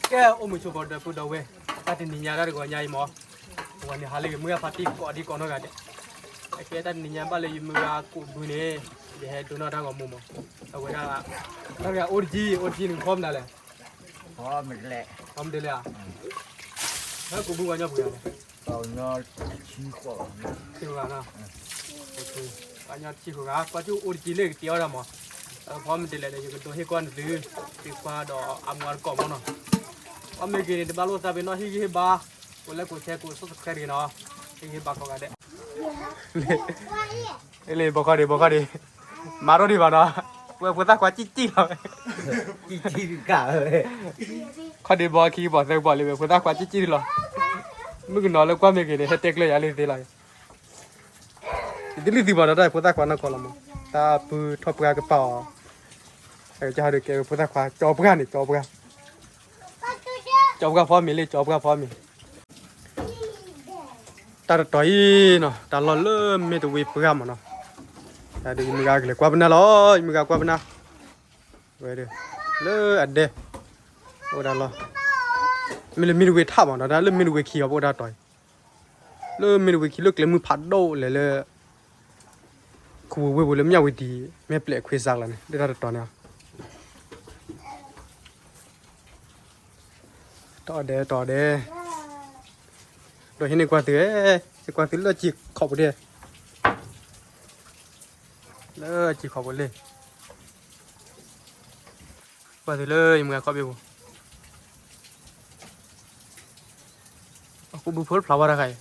ကဲ အိၣ်မုာ်ဆိးပၢၤဒီပုၢ်ဒီဝဲၢ်, တၢ်တနံၤညါတၢ်တဂီၤညါအံၤမး, အဝဲန့ၣ်ဟးလၢယမုၢ်ဂၤဖါတံၢ်ကိးဒံကိးနီၢ်ဂၤဒဲး, အကဲတၢ်တနံၤညါဘၣ်လၢယမုၢ်ဂၤကိးဘုန့ၣ်, ယဟဲဒိနီၢ်တၢ်ဂီၤမူမး, အဝဲဒၣ်, တၢ်တဂၤအိၣ်တကံၢ် အိၣ်တကံၢ်န့ၣ် ဖီမနုၤလဲၣ်, ဖီမနုၤလဲၣ်ဧါ, ဟဲကိးဘုပှၤညီပှဲၤဂၤလဲၣ်, ပှၤညီတဆံဃိးဂၤနီၤ, ပှၤညီတဆံဃိးဂၤ ကွၢ်ကၠူၣ်အိၣ်တကံၢ်လၢကတ့အီၣ်တၢ်မး, ဖီမနုၤလဲၣ်ဒီး ယကဒိဟ့ၣ်ကွၢ်နသု, သုကွၢ်ဒီးအမူအတကိးမးနီၤ, ကွၢ်မ့ၢ်ဂ့ၤန့ၣ် တဘၣ်လိၣ်သးပ့ၤနီၣ် ဟ့ၣ်ဂံၢ်ဟ့ၣ်ဘါ, ကိးလဲကိးဆဲးကိး subscribe တဂ့ၤနီၤ, ဟ့ၣ်ဂံၢ်ဟ့ၣ်ဘါကိးဂၤဒဲး, လ့ ဘီခီဒံး ဘီခီဒံး, မၤထီၣ်ဒံးဘၣ်နီၤ, ဝဲဖိသၣ်ခွါကံၣ်ကံၣ်လီၤ, ခီဒံးဘီခံကပီၤသၢကပီၤလံဝဲ ဖိသၣ်ခွါကံၣ်ကံၣ်လီၤ, မုၣ်ကနီၤလၢကွၢ်မ့ၢ်ဂ့ၤန့ၣ် ဟဲတဲကျၢၤယၤလံသ့လီၤ, ယတလံၣ်သံဘၣ်ဒီးတၢ်ဖိသၣ်ခွါနီၢ်ကီၢ်လီၤမး, တၢ်ပုၢ်ထီၣ်ပှၢ်ကပၤအီၤ, ကဟးဒုးကဲဝဲဖိသၣ်ခွါ ကၠီပှၢ်န့ၣ် ကၠီပှၢ်, ကၠီပှၢ်ဖီမ့ၤလံ ကၠီပှၢ်ဖီမ့ၤ တၢ်တတီၤအံၤနီၤ တၢ်လီၢ်လၢမ့ၢ်တဝ့ၤပှၢ်မးနီၤ, ဒီးယမုၢ်ဂၤကလဲၤကွၢ်ပနၢ်လီၤ ယမုၢ်ဂၤကွၢ်ပနၢ်, ဝဲဒၣ်, လၢအဒဲ, အိၣ်ဝဲဒၣ်လီၤ, မ့ၢ်လၢမ့ၢ်တဝ့ၤထးမးနီၤ တၢ်လၢမ့ၢ်တဝ့ၤခံအီၤပအိၣ်ဒၣ်တီၤအံၤ, လၢမ့ၢ်တဝ့ၤခံလၢကျဲမုၢ်ဖးဒိၣ်လဲၣ်လၢ ခူဝ့ၢ်ဝ့ၢ်ပူၤလၢမၠၣ်ဝတံၤ မဲာ်ပျဲၢ်ခွ့စးလီၤန့ၣ် ဒ်တၢ်တတီၤန့ၣ်, တီၢ်ဒဲးတီၢ်ဒဲး, ဒီးဟံးန့ၢ်ကွၢ်သု, ဟံးကွၢ်သုလၢစံၣ်ခီၣ်ပူၤဒဲး, လၢစံၣ်ခီၣ်ပူၤလံ, ကွၢ်သုလၢယမုၢ်ဂၤခီၣ်ဘ့ၣ်ပူၤ အကူဘုဖိတဖျါဝဲတခါအံၤ,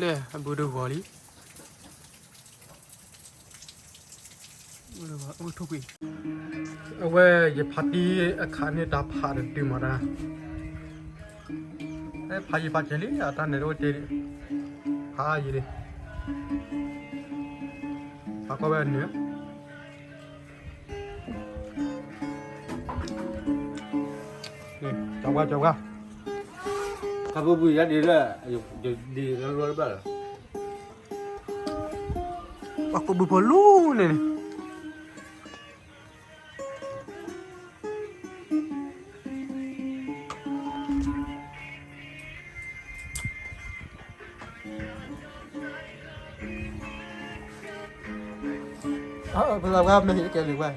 လၢအဘုတဂီၤလံ, အဝဲယဖါတံၢ်အခးန့ၢ်တၢ်ဖးတတုၤမးတၢ်, ဖးယံၤဖးကဲၤလံ အတၢ်နဲၣ်တအိၣ်တ့ၢ်, ဖးယံၤလံ, ဖးကွၢ်ဝဲအနုၤ ကၠီၤပှၢ် ကၠီၤပှၢ်, ခါပူၤပူၤယၤဒ်လၢ, ဒ်လၢလီတဘၣ်လီၤ, ပှၤကူးဘုဖိလူန့ၣ်န့ၣ်, ပသးဝဲမ့ၢ်ဟ့ၣ်ကဲလံဝဲ,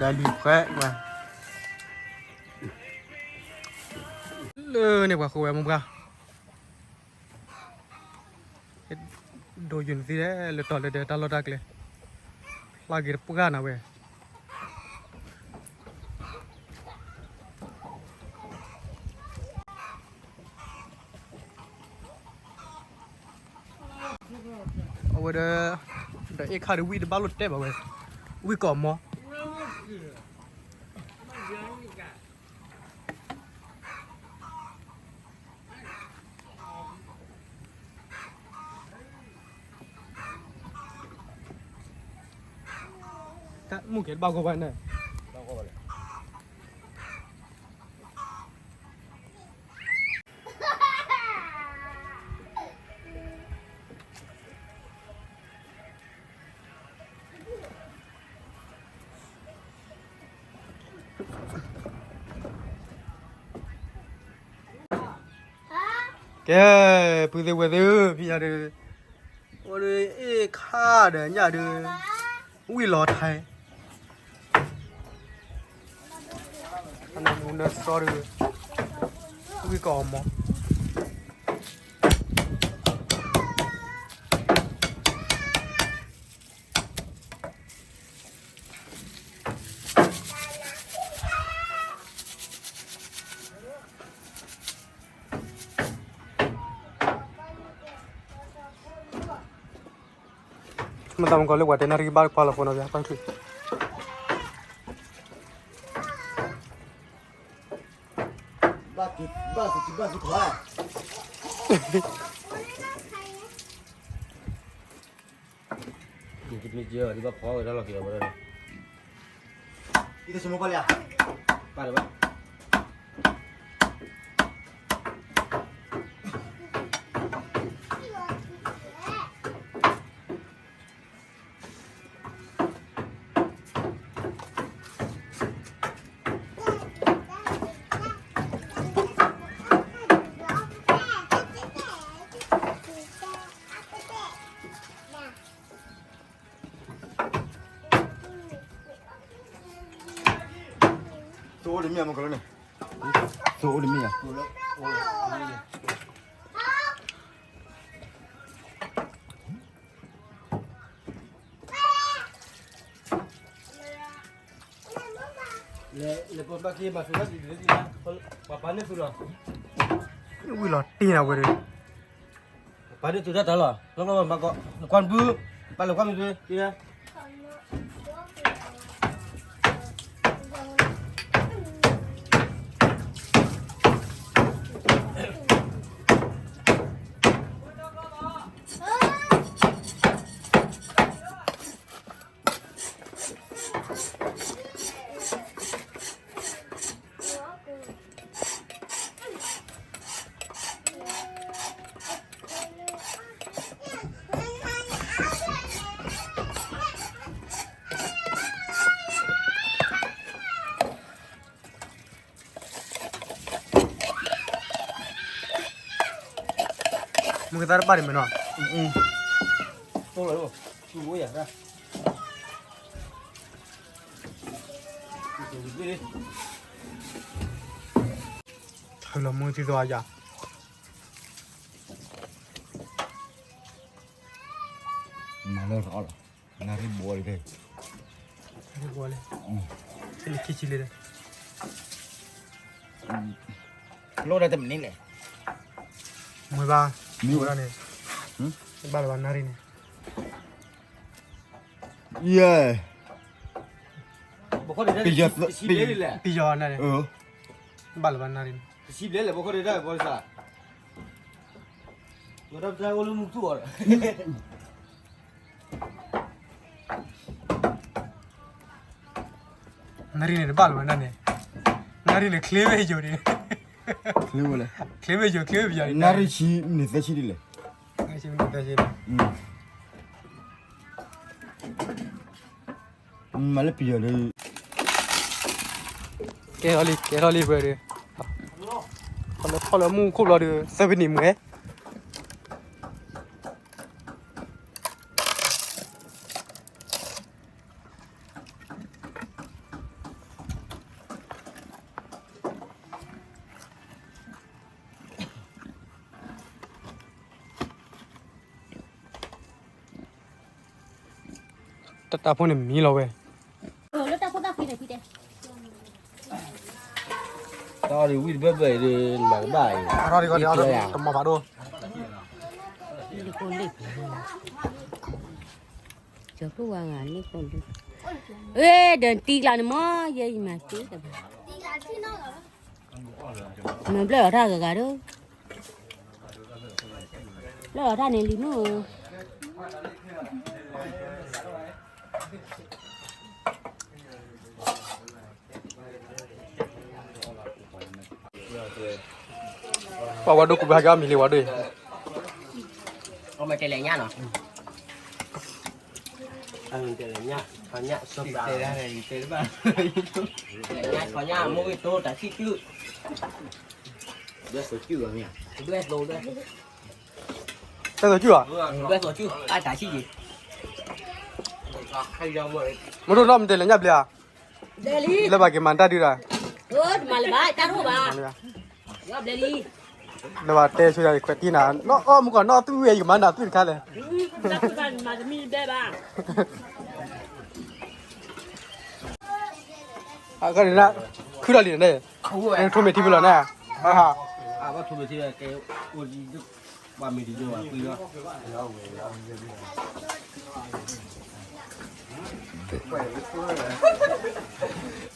ဒီးလံၤခွဲးဝဲ, လၢန့ၣ်ပှၤဃိဝဲမိၢ်ပှၢ် ဒိးယုၢ်နသံဒဲး လၢတီၤလၢဒဲးတၢ်လီၢ်တၢ်ကျဲ, လၢဂ့ၤတပှၢ်နၤဝဲ, အဝဲဒီး, ဒီးအ့ၣ်ခါဒီးဝံၣ်တဘၣ်လိၣ်တဲဘၣ်ဝဲ, ဝံၣ်ကိးမီၤ တၢ်မုၢ်ကဲတဘၣ်ဂီၢ်ဘၣ်န့ၣ်, ကဲ, ပုၢ်သ့ၣ်ဝဲၢ်သ့ၣ်ဧၢ, ဖဲညါဒီး, အိၣ်ဒီးအ့ၣ်ခါဒီးညၣ်ဒီး, ဝံၣ်လီၤထဲ, အနၢမူနၢစီဒီး, ဝံၣ်ကိးမီၤ မ့ၢ်တၢ်မကီလၢပှၤတဲနၣ်ရံၣ်ဘၣ်ကွၢ်လီၤဖိနီၤ ပျၢ်ကွၢ်ချံး, ဘၣ်, ဘၣ်, ဘၣ်, ဒ်ဘၣ်ဖီဝဲဒၣ်လီၤက့ၤလီၤဝဲဒၣ်, ဒ်သိးစမိၢ်ပၢ်လံဧါ, ပၢ်လၢၤဘၣ်. မ့ၢ်မကလၢန့ၣ်, သိအိၣ်တမ့ၢ်ဧါ. လဲၤပဘၣ်က့ၤမၤသူၣ်ဘၣ်ဒ်လဲၣ်, ပှၤပာ်န့ၢ်သူၣ်လီၤ, ဝံၤလီၤတ့ၢ်နၤဝဲဒီး, ပာ်န့ၢ်သူၣ်တၢ်တၢ်လီၤ, လီၤလီၤမၤကီး, နကွၢ်နပုၢ်, ပာ်လၢကွၢ်မ့ၢ်သု, မုၢ်ကသါတဘၣ်ဒံးမ့ၢ်နီၤ, လီၤမုၢ်သံသိးယၤ, နၢ်ရံၣ်ဘီလံ, နၢ်ရံၣ်ဘီလံ, လီၤဒၣ်တမံၤန့ၣ်လဲၣ်, မ့ၢ်ဘၣ်, မ့ၢ်ဝဲဒၣ်န့ၣ်, ဘၣ်လၢၤဘၣ်နၢ်ရံၣ်န့ၣ်, ယဲ, ပယီၤ, ပယီၤနၢ်ရံၣ်, ဘၣ်လၢၤဘၣ်နၢ်ရံၣ်န့ၣ်, နၢ်ရံၣ်န့ၣ်တဘၣ်လၢၤဘၣ်နၢ်န့ၣ်, နၢ်ရံၣ်န့ၣ်ချ့ဝဲယိာ်န့ၣ်, ချ့ဝဲလဲၣ်, ချ့ဝဲယိာ် ချ့ဝဲပယီၤန့ၣ်, နၢ်ရံၣ်ဆံမံးနံးသၢဆံဒ်လဲၣ်, မၤလၢပယီၤဒီး, ကဲထီၣ်လံ ကဲထီၣ်လံဝဲဒီး, ခီလၢထီၣ်လၢမူခိၣ်ဘျီဒီး သၢပနံၣ်မုၢ်ဝဲ တၢ်ဖိန့ၣ်မံလီၤဝဲ, တၢ်ဝံၣ်တဘၢၣ်ဘၢၣ်အံၤဒီး မၤတဘၣ်အံၤ, တမၤဘၣ်ဒိၣ်, ဒီးတံကျါန့ၣ်မ့ၢ် ယဲယမၤတ့တဘၣ်, မ့ၢ်ဘျၢၣ်အီၤတၢ်ဂၤဂၤဒီး, ဘျၢၣ်အီၤတၢ်န့ၣ်လံမ့ၢ်ဧိၤ ပှၤဝဲဒိၣ်ကူးဘၣ်က့ၤအီၣ်မံၤလံဝဲဒိၣ်, အမတဲလဲၣ်ညါနီၤ, တဲလဲၣ်ညါ, တဲလဲၣ်ညါ, တဲသိးကၠူၣ်, တဲသိးကၠူၣ်, တဲသိးကၠူၣ်, အတၢ်ဆံၣ်က့ၤ, မ့ၢ်ဒိၣ်နီၢ်မ့ၢ်တဲလဲၣ်ညါဘျဲၣ်ဧါ, လၢဘၣ်က့ၤမၤတၢ်ဒုးတၢ်, တမၤလၢၤဘၣ်, တၢ်တအိၣ်ဘၣ်, လၢဘၣ်တဲဆိဒၣ်ခွဲးတံၢ်နၤ, နီၢ်အီၣ်မူကီၢ်နီၢ်သူၣ်ဝဲ ယကမၤနၤသွံၣ်တခါလဲၣ်, အဃိန့ၣ် ခုထီၣ်လံန့ၣ်, ထိးမ့ၢ်ထံဖဲလီၤန့ၣ်,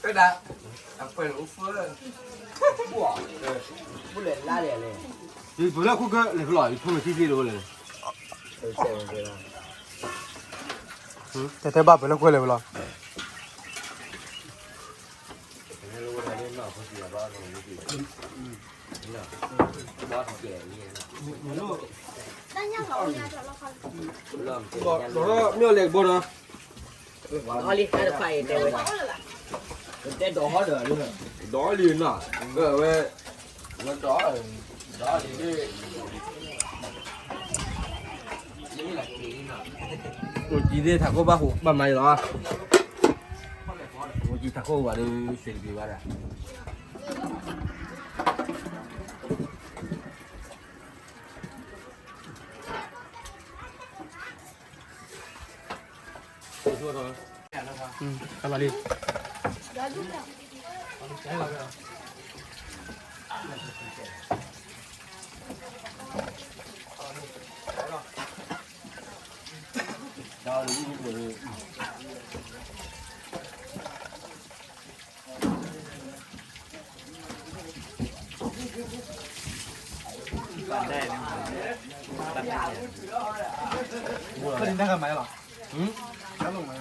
တဒၣ်, အပှဲၤလၢအိၣ်ဖှိၣ်, ပူၤလဲၤလါလဲၣ်လဲၣ်, ပလၢခိၣ်ကၢလဲၤဖဲလီၤ ယထိးမ့ၢ်ထံသ့ၣ်တဝဲလဲၣ်, တဲတဲဘၣ်ပလၢခိၣ်လဲၤဖဲလီၤ, မ့ၢ်လဲၤကဘီနီၤ, ဒီးလံတခွါအံၤတဲဝဲ, တဲဒီးဟီဒီး, ဒီးလံနီၤ, ဝဲ, ဝဲဒီး, ဒီးလံ, အိၣ်ကံသ့ၣ်ထးခိၣ်ဘၣ်ဟူးဘၣ်မၤအံၤလီၤ, အိၣ်ကံထးခိၣ်ဝဲဒီး စဲးတပံၤဘၣ်ဒီး လီၤလံ ဘၣ်လီၤ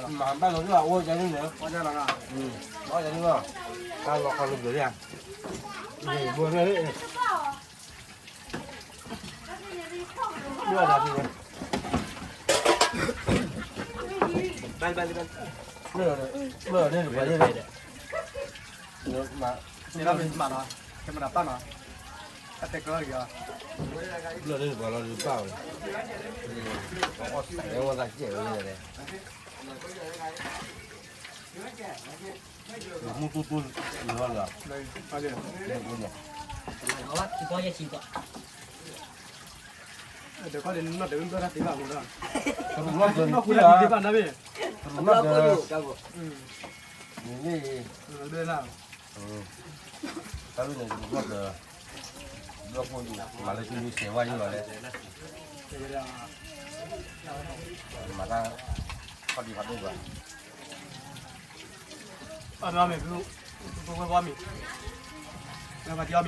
မၤဘၣ်လီၤ အိၣ်ယါန့ၣ် အိၣ်ယါန့ၣ်လီၤ တၢ်လီၤခီလိဘျၢၣ်ယါ ဘၣ်လီၤ ဘၣ်လီၤ ဘၣ်လီၤ ဘၣ်လီၤ ဘၣ်လီၤ န့ၣ် မၤ န့ၣ်လီၤ မၤလီၤ ကဲမတၤပၣ်လီၤ တၢ်တဲကီၢ်လီၤ ဘျၢၣ်န့ၣ်ပှၤလီၤဒုးပၣ်ဝဲ အီၣ်စဲးဝဲသးကဲးဝဲလဲၣ် မူတူတူလီၤလီၤ တရူးလီၤဒၢး တရူးလီၤဒၢး နမ့ၢ် တရူးလီၤဒၢး တၢ်န့ၣ် တရူးလီၤဒၢး ဘျီၣ်ဖိ မၤလၢကလုၢ်စဲးဝါယိလီၤလဲၣ် မၤတၢ် ခီၣ်ဒံခီၣ်ဒိၣ်ဘၣ် အမ့ၢ် ပဝဲဘီမ့ၢ် ပှၤကၠီမ့ၢ် ပှၤကၠီ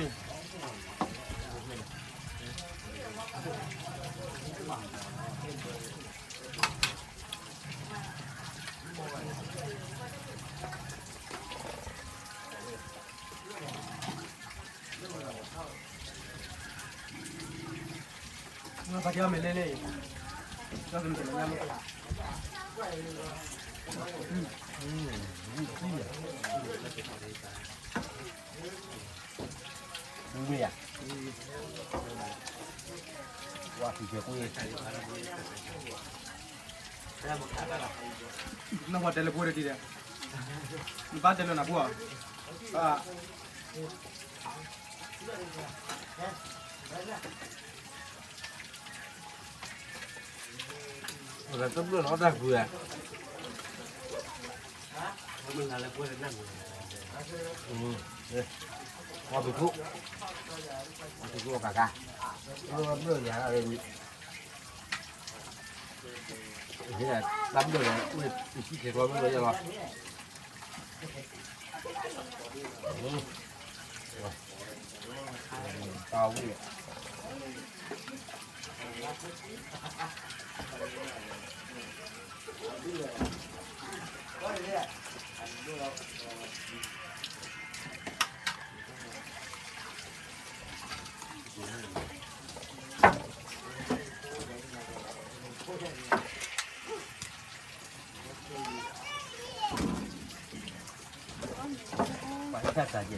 မ့ၢ်လဲၣ်လဲၣ် ကၠီမ့ၢ်လဲၣ် ဝ့ၢ်ယါ ဝါထံကဲကွ့ နဝၤတဲလၢပှဲၤတထံၣ်ဒီး နဘၣ်တဲလၢနပှဲၤ တဘျီလီၤတၢ်ကွံာ် ပှၤပူၤခိၣ် ပှၤပူၤခိၣ်ကကါ ဘျီယၤ တၢ်ဘျီဒီး အိၣ်တံၢ်ခဲကျီဘျီယၤလီၤ တၢ်ဝံၣ် ပှၤတၢ်စးကဲး နတလဲၤ ဖးဒိၣ်လၢအီ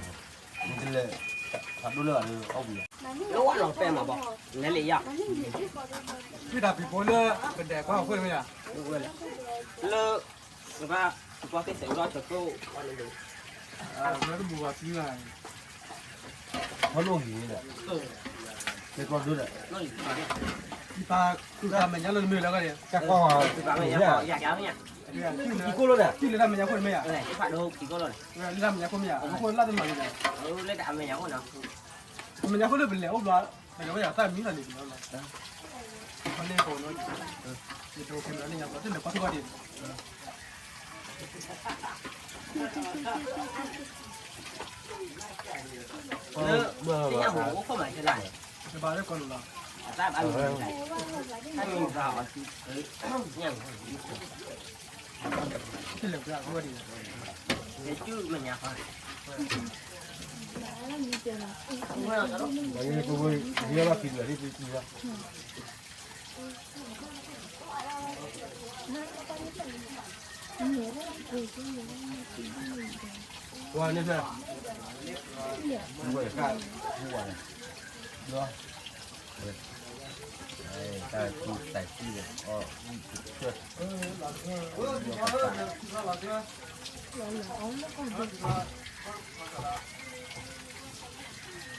ၣ်ဘှံး လၢဝဲလီၤပဲမးဘၣ် လဲၤလံယါ ဟံၣ်တၢ်ပံၤဖိလၢ ပဒဲးကွၢ်အဃိမ့ၢ်ယါ လၢ ကဘၣ် ကဘၣ်သ့ၣ်သဲးဝဲဒီးတၢ်သိၣ် လၢတဘူၣ်ဘၣ်သံလၢ ဟီၣ်လိၣ်ဂ့ၤဒီး ကဲကီဒိဒီး ယပာ်ကုၢ်တၢ်မဲာ်ညါလၢနမ့ၢ်လၢကီၢ်န့ၣ် ကဲကီ ကံကိၣ်လိၣ်ဒီး ကံကိၣ်လိၣ်ဒီး လၢတၢ်မဲာ်ညါခိၣ်န့ၣ်မ့ၢ်ယါ လၢတၢ်မဲာ်ညါခိၣ်မ့ၢ်ယါ အဃိလၢတၢ်မဲာ်ညါခိၣ်မ့ၢ်ယါ တၢ်မဲာ်ညါခိၣ်လၢပလဲၤအိၣ်ဘျီ ပလဲၤဝဲယါတၢ်မံလီၤန့ၣ် ခီန့ၣ်ကိးနီၤ ယတအိၣ်ခဲမးန့ၣ် ယၤပှၤတလဲၤကွၢ်ထီၣ်ဘၣ်ဒံး လၢ တညၣ်ဟူအိၣ်ခိၣ်မးထဲလၢ်န့ၣ် တဘၣ်လၢကီၢ်လိၤလီၤ အတၢ်ဘၣ်မံၤတၢ် ညၣ်ဟူ ထဲလဲၤကွၢ်အဂီၢ်ဒံး လဲၤကၠူမဲာ်ညါဃီ ပှၤန့ၣ်ဖဲ ဝဲၢ်ကၢ် ပူၤဝဲၢ်န့ၣ် ဒီး တၢ်ကူတၢ်ကူဒီး အီၣ်ဝံၣ်ကတၢၢ်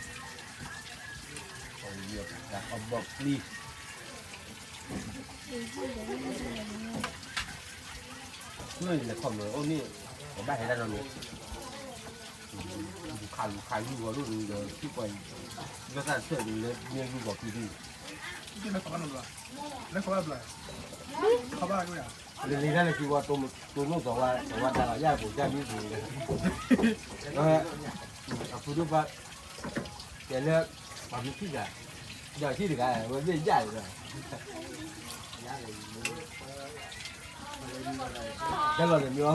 အီၣ်ဘီၣ်ပျံၤ မ့ၢ်လဲၤခီၣ်မ့ၢ်အိၣ်န့ၣ် ဘၣ်ဟဲဒၣ်ဒီးန့ၣ် ခးလူၤခးယူၢ်ဂီၤဒိၣ်ဒီး ထံၣ်ပှၤအံၤ လၢတၢ်ဆၢၣ်ဒ်လၢမ့ၢ်ယူၢ်ဂီၤဖံဒ် လၢလံတၢ်လၢခံဝဲ တိၢ်နီၣ်သီဝဲ သီဝဲတၢ်လီၤယၢ်ပူၤတၢ်မံပူၤလၢ အဖုဒိၣ်ဘၣ် တဲလၢ ပှၤမ့ၢ်ထံၣ်တဂၤ ဒီးထံၣ်တဂၤ ဝဲမ့ၢ်ယၢ်လီၤဒီး တၢ်လီၤန့ၣ် မ့ၢ်အီၣ်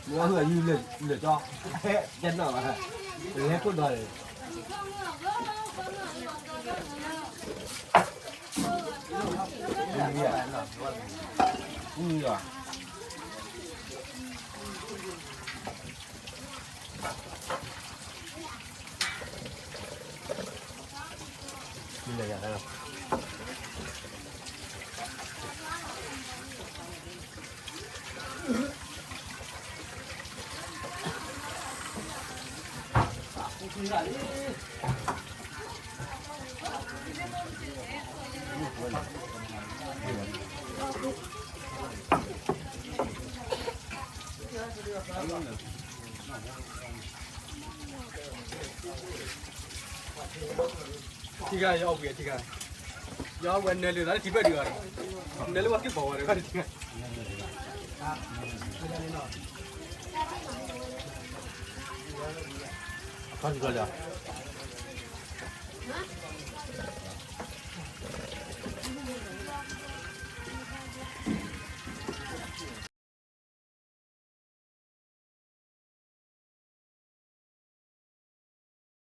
ဟုၣ်အယူၢ်လၢာ်ကၠီ တနီၣ်ဘၣ် ပလဲခိၣ်ဒီး ထံဂၤယအီၣ်ဝဲထံဂၤ ယအီၣ်ဝဲနၢၤလၢသးလၢထံဖၢၣ်ဒံးဘၣ်ဒီး နၢၤလၢပှၤက့ၢ်ပီၤဝဲဒီးဘၣ်ထံဂၤ အခီၣ်ထံးကီၢ်လၢ